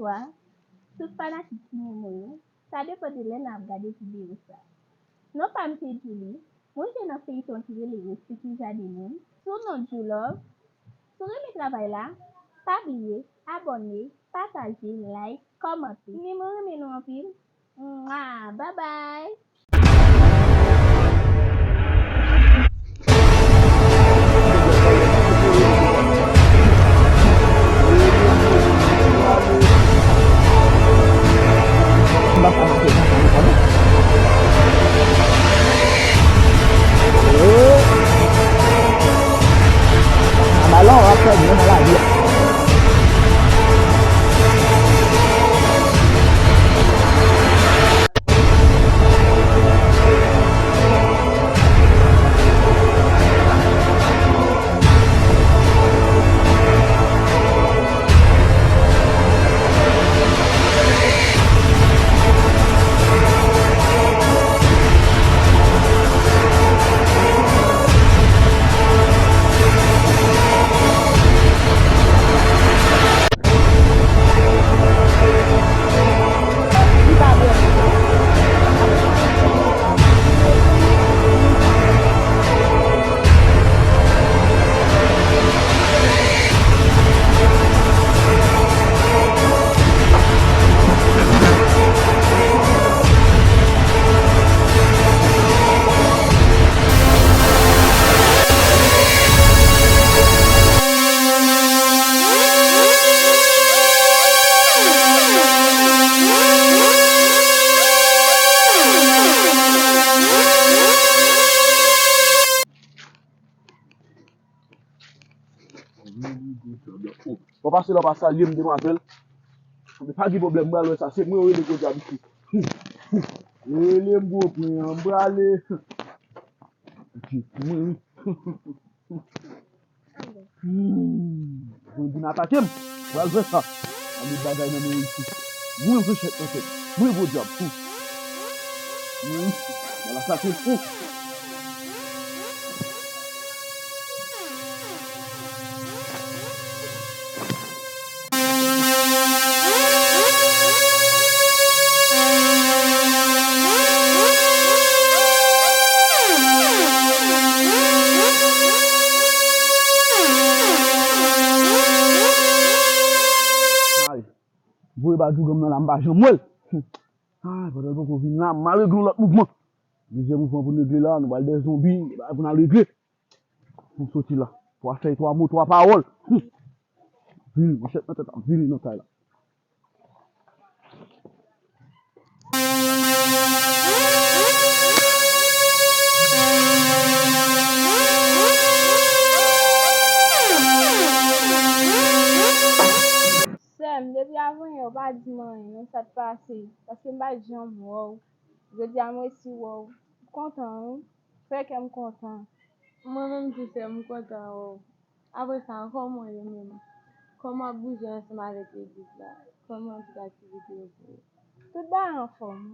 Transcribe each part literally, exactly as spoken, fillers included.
Bonswa, tout fanatik Ti Momo yo, sa depann de lè n ap gade videyo sa. Non pa m se Julie, mwen jwe nan feyton ki rele Respè Ki Jade Moun, sou non Julove. Si w renmen travay la, pa bliye abòne, pataje, like, kòmante. Ni mwen renmen nou anpil. Mwa, babay! Balon ap pèdi nan lavi a. Bon, pase la, pa salye m, demwazèl. Men pa gen pwoblèm, m pral wè sa. Se mwen yo rele gwo dyab isi. Rele m gwo pwen an, m prale. Mwen, wi. Hmm. Mwen vin atake m. Pral fè sa. Ann met bagay nan men w isi. Mwen vre chèt nan tèt. Mwen gwo dyab. Hmm. Mwen, pral atake m. Hmm. Ay, voye ba djougan m nan la, m pa janm wè l. Ay, pandan l poko vin la, m al regle yon lòt mouvman. Plizyè mouvman pou n regle la, nou pral dèyè zonbi, gen bagay pou n al regle. Nou soti la. Twa fèy, twa mo, twa pawòl. Hum. Vini, manchèt nan tèt la, vini nan kay la. Sè m, depi avanyè ou pa di m anyen, non, sa k pase? Paske m pa t janm wè w. Jodi a m resi wè w. M kontan, wi. Fè kè m kontan. Mwen menm tou, sè m, m kontan wè w. Apre sa, kòman w ye menm? Kòman w ap bouje ansanm avèk legliz la? Kòman tout aktivite yo pou ou? Tout bagay anfòm.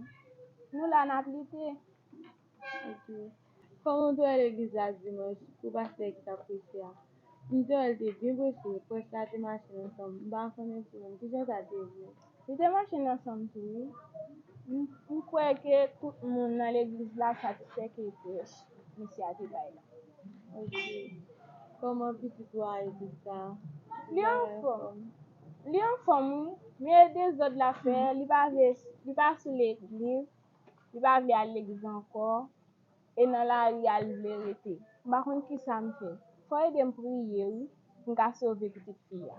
Nou la, n ap lite. Ok. Kòman w te wè legliz la dimanch pou pastè ki t ap preche a? M te wè l te byen preche, prèch la te mache ansanm. M pa konnen pou menm kijan sa te ye. Li te mache nan sanm tou, wi. M, m kwè ke tout moun nan legliz la satisfè ke prèch misye a te bay la. Ok. Kòman pitit ou a ye tout sa? Li anfòm. Li anfòm, wi. Men e dezòd l ap fè, li pa vle, li pa sou legliz, li pa vle al legliz ankò. E nan lari a l vle rete. M pa konn kisa m fè. Fò w ede m priye, wi, pou m ka sove pitit fi a.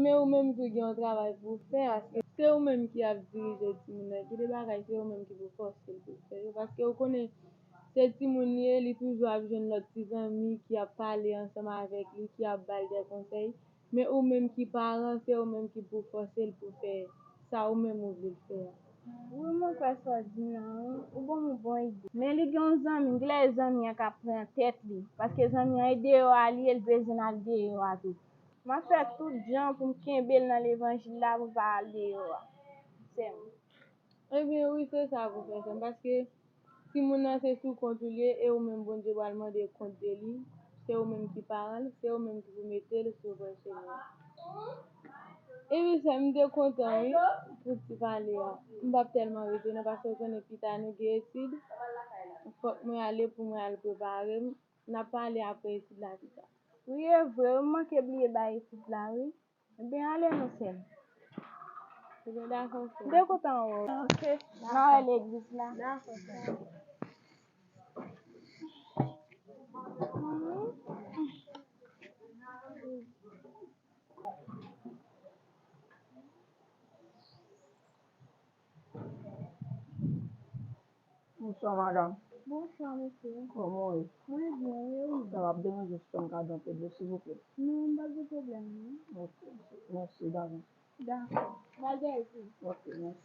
Men ou menm tou gen yon travay pou w fè, paske se ou menm ki ap dirije timoun nan. Gen de bagay, se ou menm ki pou fòse l pou l fè yo. Paske ou konnen, se timoun li ye, li toujou ap jwenn lòt ti zanmi ki ap pale ansanm avèk li, ki ap ba l de konsèy. Men ou menm ki paran, se ou menm ki pou fòse l pou fè sa ou menm ou vle l fè a. Wi, mwen kwè sa w di m nan, wi. Ou ban m yon bon ide. Men li gen yon zanmi, m genlè e zanmi an k ap pran tèt li. Paske zanmi an e deyò a li ye, l bezwen l al deyò a tou. M ap fè tout jan pou m kenbe l nan levanjil la, pou l pa al deyò a. Sè m. Ebyen, wi, se sa pou fè, sè m, paske timoun nan se sou kont ou l ye, e ou menm Bondye pral mande kont de li. Se ou menm ki paran l, se ou menm ki pou mete l sou bon chemen. Epi sè m, m te kontan wi pou ti pale a. M p ap tèlman rete non, paske w konnen pita nou gen etid. Fòk mwen ale pou mwen al prepare m. N ap pale apre etid la pita. Wi, e vre, m manke bliye bay etid la wi. Ebyen, ale non sè m. Ebyen, dakò sè m. M te kontan wè w. Ok. N a wè legliz la. Dakò sè m. Bonswa, madanm. Bonswa, mesye. Kòman w ye? Mwen byen, wi, e ou? Sa va, m ap deranje w si m ka dòm pèdi w, silvouplè? Non, m pa gen pwoblèm, non. Ok, mèsi davans. Dakò. M al dèyè w. Ok, mèsi.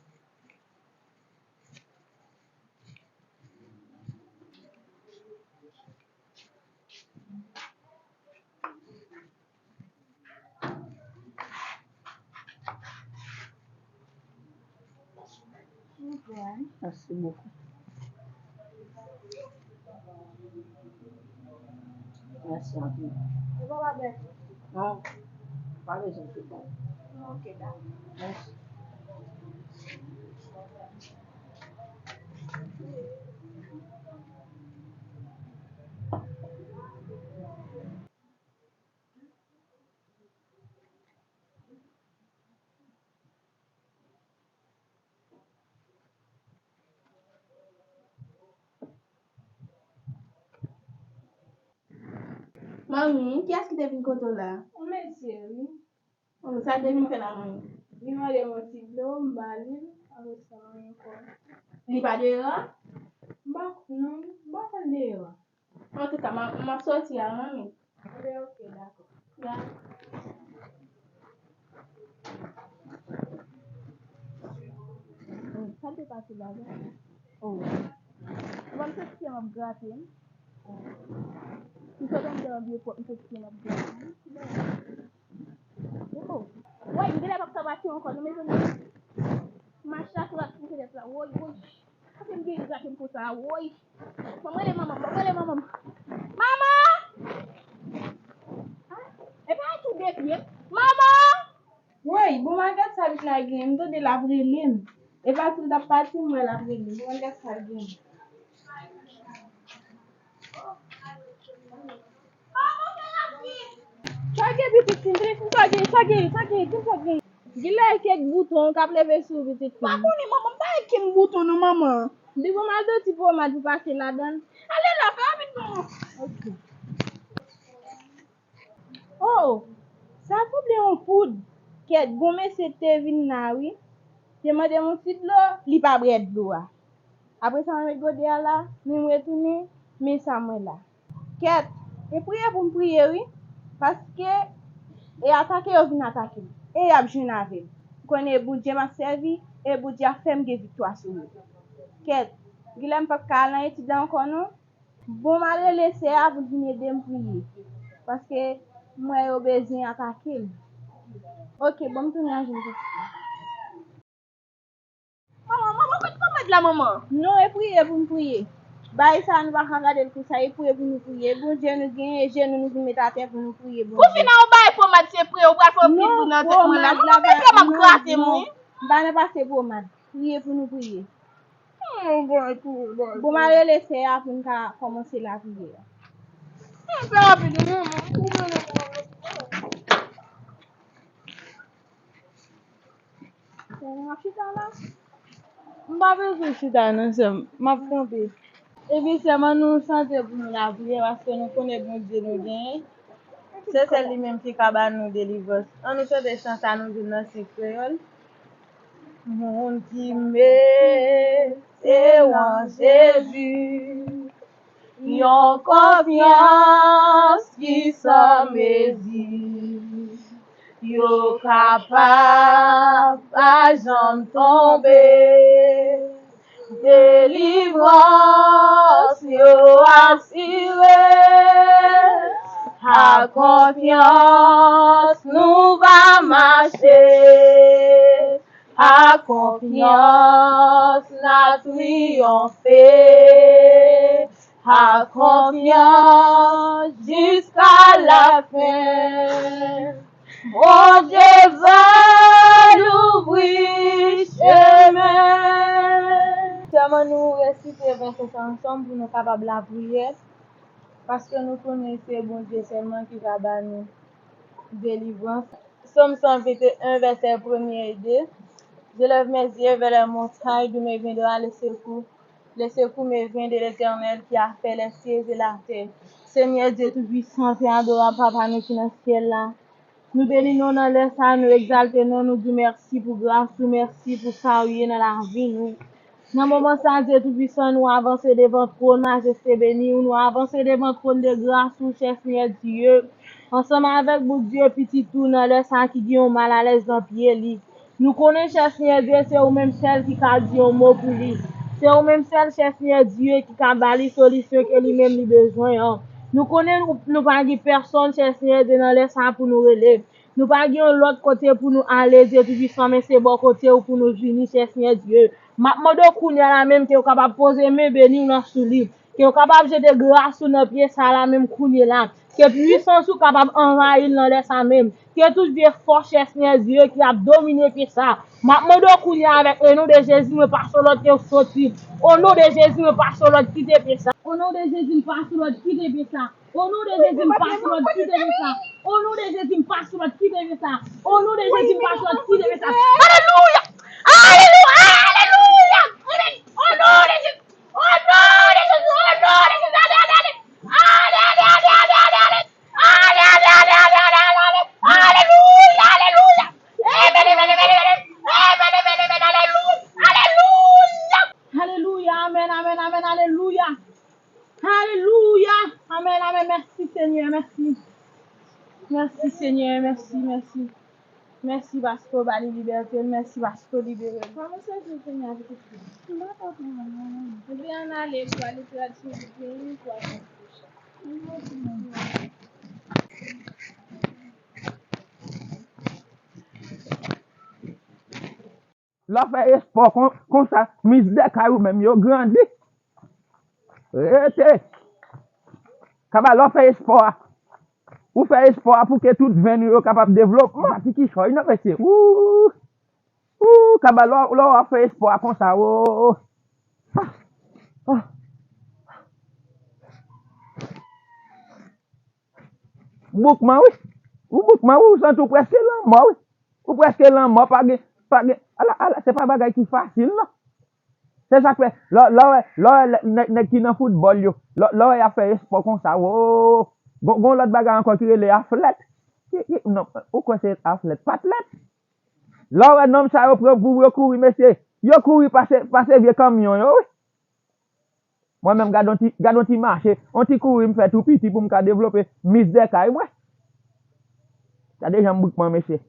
Mèsi bokou. Mèsi anpil. Non, pa bezwen tout bon. Ok, dakò. Mèsi. Manmi, kiyès ki te vin kote w la? Yon mesye, wi. Oh, sa l te vin fè la, manmi? Li mande m yon ti dlo, m ba li l, apre sa, manmi, ankò. Li pa deyò a? M pa, non, m pa konn deyò a. Antouka, m ap, m ap sòti a, manmi. Anben, ok, dakò. Dakò. Oh, sa te pase la, la? Oh. Ou pa m santi pye m ap grate m? M sot anndan byen pwòp, m santi pye m ap grate m. Oh. Woy, m genlè p ap ka mache ankò, non, mezanmi. Mach la sou la, sou fenèt la. Woy, woy. Sa fè m vin grate m konsa, woy. Ban m rele manman m, ban m rele manman m. Manman! Ah, e pa tou de pye. Manman! Woy, bon, malgre sa vin la gen, m tande l ap rele m. E pa si l t ap pati, m wè l ap rele m. Bon, malgre sa l gen. Sa gen pitit fi m, pitit fi m, sa gen, sa gen, sa gen, sa gen. Gen lè kèk bouton k ap leve sou pitit fi m. M pa konnen, manman, m pa wè kenn bouton non, manman. Di bon, m al do ti pomad pou pase ladan l. Ale la, fè rapid non. Ok. Oh, sa sanble yon poud. Kèt, gon mesye te vin la, wi. Te mande m yon ti dlo, li pa bwè dlo a. Apre sa, mwen met gode a la, men m retounen, men sa mwen la. Kèt, e priye pou m priye, wi. Paske, e atake yo vin atake m. E y ap jwenn avè m. M konnen e Bondye m ap sèvi, e Bondye ap fè m gen viktwa sou yo. Kèt, genlè m p ap ka al nan etid la ankò, non. Bon, m a rele sè a pou l vin ede m priye. Paske m wè yo bezwen atake m. Ok, bon, m tounen a jwenn pitit la. Manman, manman, kot pomad la, manman? Non, e priye pou n priye. Bagay sa a, nou pa ka gade l konsa, e priye pou nou priye. E Bondye nou genyen, e jenou nou vin met atè pou nou priye Bondye. Ou fin a ou bay pomad, se priye, ou pral fè yon pil dlo nan tèt mwen la. Manman, men fè m ap grate m, wi. M pa nan pase pomad. Priye pou nou priye. Bon, m a rele sè a pou n ka kòmanse lapriyè a. Sè m, m ap chita la. M pa bezwen chita non, sè m. M ap kanpe. Epi sè m, ann nou chante pou nou lapriyè, paske nou konnen Bondye nou genyen. Se sèl li menm ki ka ba nou delivrans. Ann nou chante chan sa nou jwenn nan Sen Kreyòl. Moun ki mete w an Jezi, yon konfyans ki san mezi, yo kapab pa janm tonbe. Delivrans yo asire, ak konfyans nou va mache, ak konfyans n a triyonfe, ak konfyans jiska lafen. Bondye va louvri chemen. Sèlman nou resite vèsè sa ansanm pou nou kapab lapriyè, paske nou konnen se Bondye sèlman ki ka ba nou delivrans. Sòm san venteyen, vèsè premye e de. Je lève mes yeux vers les montagnes, d'où me viendra le secours? Le secours me vient de l'Éternel qui a fait les cieux et la terre. Senyè Dye Toupisan, Pè adorab, Papa nou ki nan syèl la, nou beni non w nan lè sa a, nou egzalte non w, nou di w mèsi pou gras ou, mèsi pou sa w ye nan lavi nou. Nan moman sa a, Dye Toupisan, nou avanse devan twòn majeste beni w, nou avanse devan twòn de gras ou, chè Senyè Dye, ansanm avèk Bondye Pitit ou nan lè sa a ki gen yon malalèz nan pye li. Nou konnen, chè Senyè Dye, se ou menm sèl ki ka di yon mo pou li. Se ou menm sèl, chè Senyè Dye, ki ka ba li solisyon ke li menm li bezwen an. Nou konnen nou, nou pa gen pèsonn, chè Senyè Dye, nan lè sa a pou nou rele. Nou pa gen yon lòt kote pou nou ale, Dye Toupisan, men se bò kote w pou nou vini, chè Senyè Dye. M ap mande w kounye a la menm ke w kapab poze men beni w nan sou li, ke w kapab jete gras ou nan pye sa la menm kounye la, ke pwisans ou kapab anvayi l nan lè sa menm, ke tout vye fòs, chè Senyè Dye, ki ap domine pye sa, m ap mande w kounye a avèk le non de Jezi, mwen pase w lòd ke w soti. O non de Jezi, mwen pase w lòd kite pye sa. O non de Jezi, m pase w lòd kite pye sa. O non de Jezi, m pase w lòd kite pye sa. O non de Jezi, m pase w lòd kite pye sa. O non de Jezi, m pase w lòd kite pye sa. Alelouya! Alelouya! Alelouya! O non de Jezi! O non de Jezi! O non de Jezi! Ale, ale, ale! Ale, ale, ale! Ale, ale, ale! Ale, ale, ale! Ale, ale, ale! Alelouya! Alelouya! Amen, amen, amen, amen! Amen, amen, amen! Alelouya! Alelouya! Alelouya! Amen, amen, amen! Alelouya! Alelouya! Amen, amen! Mèsi, Senyè, mèsi. Mèsi, Senyè, mèsi, mèsi. Mèsi paske w ba li libète l, mèsi paske w libere l. Kòman se di w Senyè avèk espri? M pa konprann, non. Ebyen, ann ale pou ale tradisyon de peyi, pou ale. Lè w fè espò kon, konsa, miz de kay ou menm yo grandi. Rete. Kaba, lè w fè espò a, ou fè espò a pou ke tout venn ou yo kapab devlopman. Ti kichòy non, mesye. Wou! Wou! Kaba, lè w, lè w ap fè espò a konsa, wo! Ah! Ah! Boukman, wi. Ou boukman, wi, ou santi w prèske lanmò, wi. Ou prèske lanmò, pa gen, pa gen, ala, ala, se pa bagay ki fasil, non. Se sa k fè, lè, lè w wè, lè w wè nèg, nèg ki nan foutbòl yo, lè, lè w wè y ap fè espò konsa, wo, gon, gon lòt bagay ankò ki rele aflèt. Ki, ki, non, ou kwè se aflèt, patlèt? Lè w wè nonm sa yo pran pou yo kouri, mesye, yo kouri pase, pase vye kamyon yo, wi. Mwen menm, gad on ti, gad on ti mache, on ti kouri m fè tou piti pou m ka devlope miz de kay mwen. Gade jan m boukman, mesye.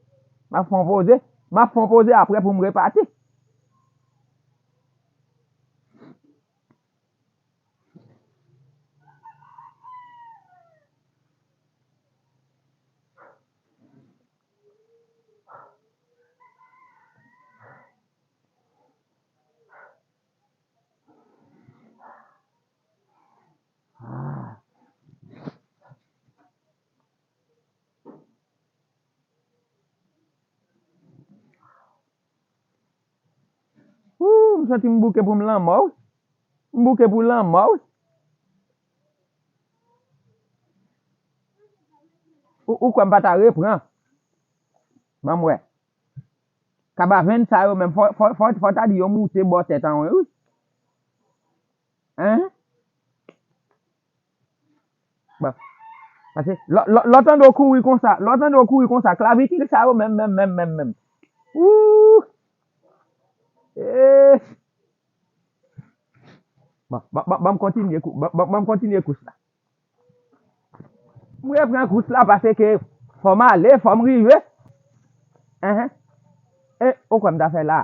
M ap fè on poze, m ap fè on poze apre pou m repati. Wou, m santi m bouke pou m lanmò, wi. M bouke pou lanmò, wi. Ou, ou kwè m pa ta repran? Ban m wè. Kaba venn sa yo menm, fò, fò, fò, fò ta di yo moute bò tèt an, wi. Hein? Bon. Paske lè, lè, lè w tande w kouri konsa, lè w tande w kouri konsa, klavikil sa yo menm, menm, menm, menm, menm. Wou! Eh! Bon, bon, bon, bon, m kontinye kou-, bon, bon, bon, m kontinye kous la. M repran kous la paske fò m ale, fò m rive. Enhen. E, ou kwè m ta fè la?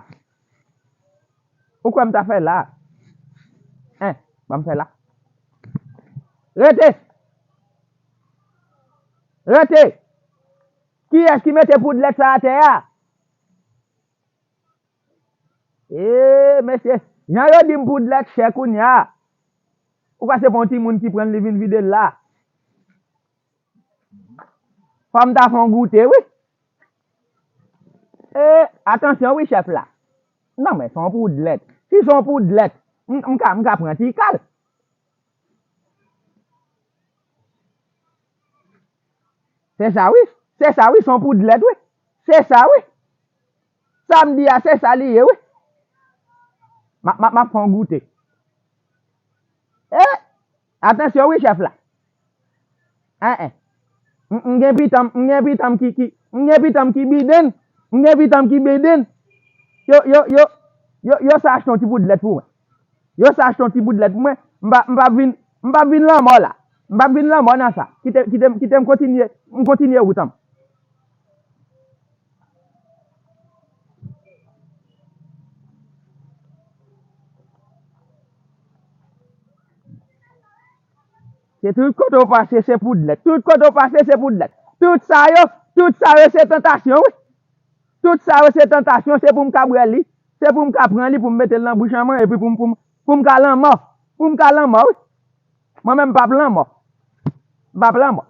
Ou kwè m ta fè la? Hein, ban m fè la. Rete! Rete! Kiyès ki mete poudlèt sa atè a? Ee, mesye, jan yo di m poudlèt chè kounye a. Ou kwè se pa yon timoun ki pran l, li vin vide l la? Fò m ta fè yon goute, wi. E, atansyon wi chèf la. Non, men se yon poudlèt. Si se yon poudlèt, m, m ka, m ka pran ti kal. Se sa wi. Se sa wi, se yon poudlèt wi. Se sa wi. Sa m di a, se sa li ye wi. M ap, m ap, m ap fè yon goute. E, atansyon wi chèf la. En, en. M, m gen pitanm, m gen pitanm ki, ki, m gen pitanm ki biden, m gen pitanm ki biden. Yo, yo, yo, yo, yo sa achte yon ti poudlèt pou mwen. Yo sa achte yon ti poudlèt pou mwen. M pa, m pa vin, m pa vin lanmò la. M pa vin lanmò nan sa. Kite, kite, kite m kontinye, m kontinye wout an. Se tout kote w pase, se poudlèt. Tout kote w pase, se poudlèt. Tout sa yo, tout sa yo, se tantasyon, wi. Tout sa yo, se tantasyon, se pou m ka bwè li. Se pou m ka pran li, pou m mete l nan bouch an mwen, epi pou m, pou m, pou m ka lanmò. Pou m ka lanmò, wi. Mwen menm, m p ap lanmò. M p ap lanmò.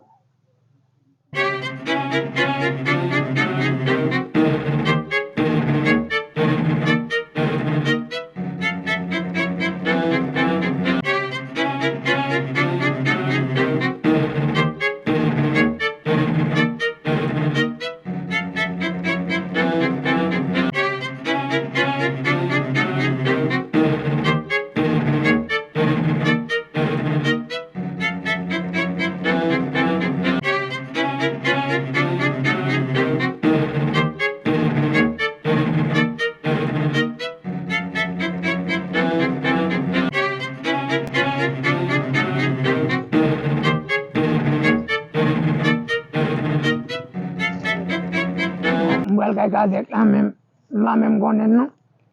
M pral kay kazèk la menm. M pa menm konnen l non.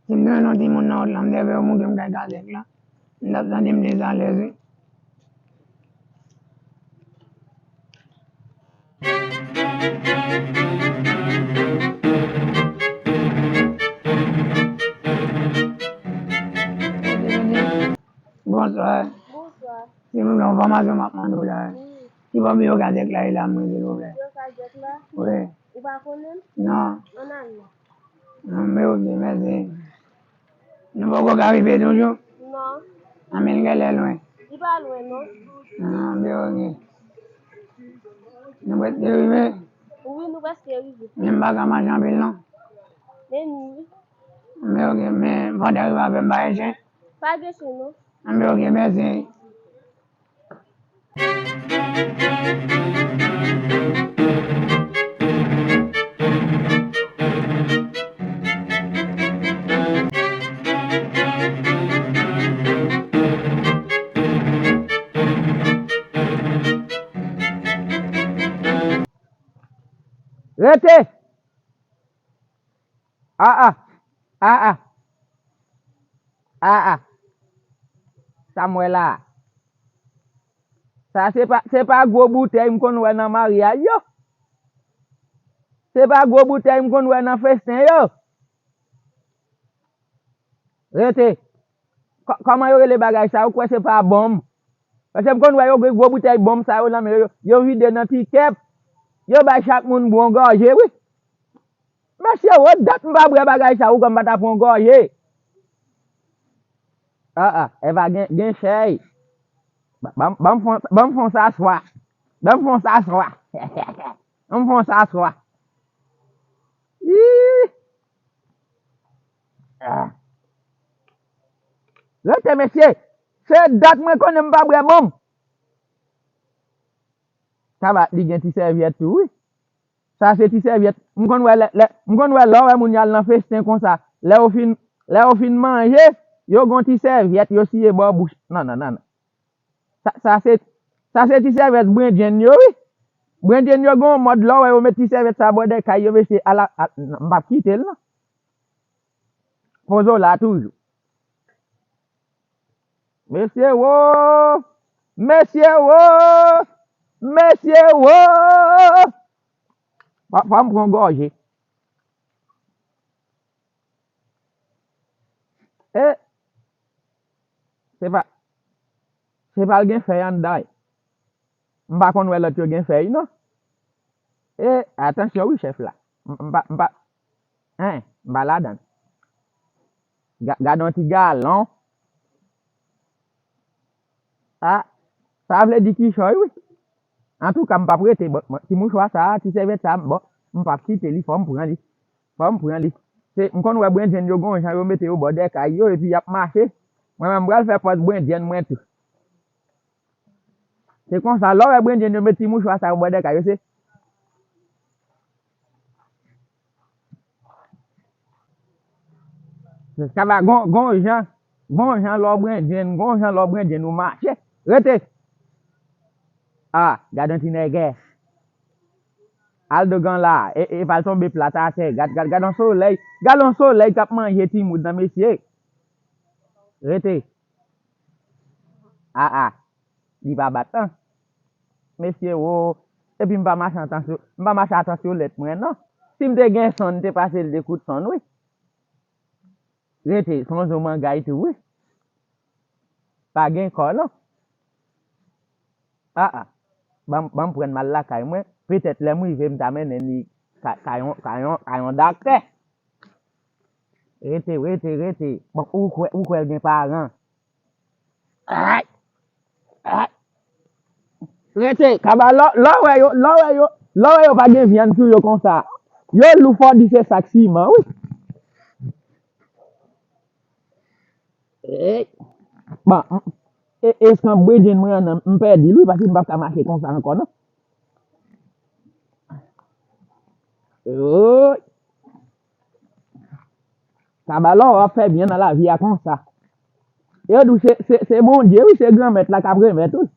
Si m te jwenn yon timoun nan wout lan, m te fè yo montre m kay kazèk la. M t ap santi m dezalèz wi. Bonswa. Bonswa. Silvouplè, yon enfòmasyon m ap mande w la. Wi. Ki bò biwo kazèk la ye la, mwen, silvouplè? Biwo kazèk la? Wi. Ou pa konnen l? Non. Ann ale. Ann, men oke, mèsi. Nou poko ka rive toujou? Non. Ann, men l genlè lwen. Li pa lwen, non. Ann, men oke. Nou prèske rive? Wi, nou prèske rive. Men m pa ka mache anpil, non. Men ni wi. Men oke, men pandan rive avè m, pa gen chen? Pa gen chen, non. Ann, men oke, mèsi. Rete! Aa! Aa! Aa! Sa m wè la a? Sa se pa, se pa gwo boutèy m konn wè nan maryaj yo? Se pa gwo boutèy m konn wè nan festen yo? Rete. Kò-, kòman yo rele bagay sa? Ou kwè se pa bonm? Paske m konn wè yo gen gwo boutèy bonm sa yo nan men yo, yo vide nan pikèp. Yo bay chak moun bwon gòje, wi. Mesye, wòt dat m pa bwè bagay sa, ou kwè m pa ta pran gòje? Aa, Eva gen, gen chèy. Ba-, ban, ban m fon, ban m fon sa swa. Ban m fon sa swa. Ban m fon sa swa. Ih! Ah. Rete, mesye. Se dat mwen konnen m pa bwè bonm. Sa va, li gen ti sèvyèt tou, wi. Sa se ti sèvyèt. M konn wè lè, lè, m konn wè lè w wè moun y al nan festen konsa. Lè yo fin, lè yo fin manje, yo gon ti sèvyèt, yo siye bò bouch. Non, non, non, non. Sa, sa se, sa se ti sèvyèt brendjenn yo, wi. Brendjenn yo gon mòd lè w wè yo met ti sèvyèt sa bò dèyè kay yo, mesye, ala, a, m p ap kite l, non. Poze w la toujou. Mesye wo! Mesye wo! Mesye wo! Fò, fò m pran gòje. E, se pa, se pa l gen fèy anndan. M pa konn wè lòt yo gen fèy, non. E, atansyon wi, chèf la. M, m pa, m pa, Hein, m pa ladan. Ga- Gade yon ti galon. Ah, sa vle di kichòy, wi. Antouka, m p ap rete. Bon, bon, ti mouchwa sa, ti sèvyèt sa, bon, m p ap kite li, fò m pran li. Fò m pran li. Se, m konn wè brenn jèn yo gon jan yo mete yo bò dèkay yo, epi y ap mache. Mwen menm, m pral fè pòz brenn jèn mwen tou. Se konsa, lè w wè brenn jèn yo met ti mouchwa sa yo bò dèkay yo, se Sa va gon, gon jan, gon jan lè w brenn jèn, gon jan lè w brenn jèn ou mache. Rete! Ah, gad yon ti nègès. Al dogan la, e, e pa l tonbe plat atè. Gad, gad, gad yon solèy. Gad yon solèy k ap manje timoun nan, mesye. Rete. Ah, ah. Li pa bat, non. Mesye, wo. Epi m pa mache atansyon, m pa mache atansyon lèt mwen, non. Si m te gen son, m te pase l de kout son, wi. Rete, se yon zo mangay tou, wi. Pa gen kò, non. Ah, ah. Ban m, ban m pran m al lakay mwen. Petèt lè m rive, m ta mennen li ka, ka yon, ka yon, ka yon dòktè. Rete, rete, rete. Bon, ou kwè, ou kwè l gen paran. Ay! Ay! Rete, kaba, lè, lè w wè yo, lè w wè yo, lè w wè yo pa gen vyann sou yo konsa. Yo lou fò di se sak siman, wi. Ey! Bon, m, e, eskanp bredjenn mwen an nan, m pèdi l, wi, paske m p ap ka mache konsa ankò, non. Oy! Kaba, lè w ap fè byen nan lavi a konsa. Yo di w se, se, se Bondye, wi, se Granmèt la k ap remèt, wi.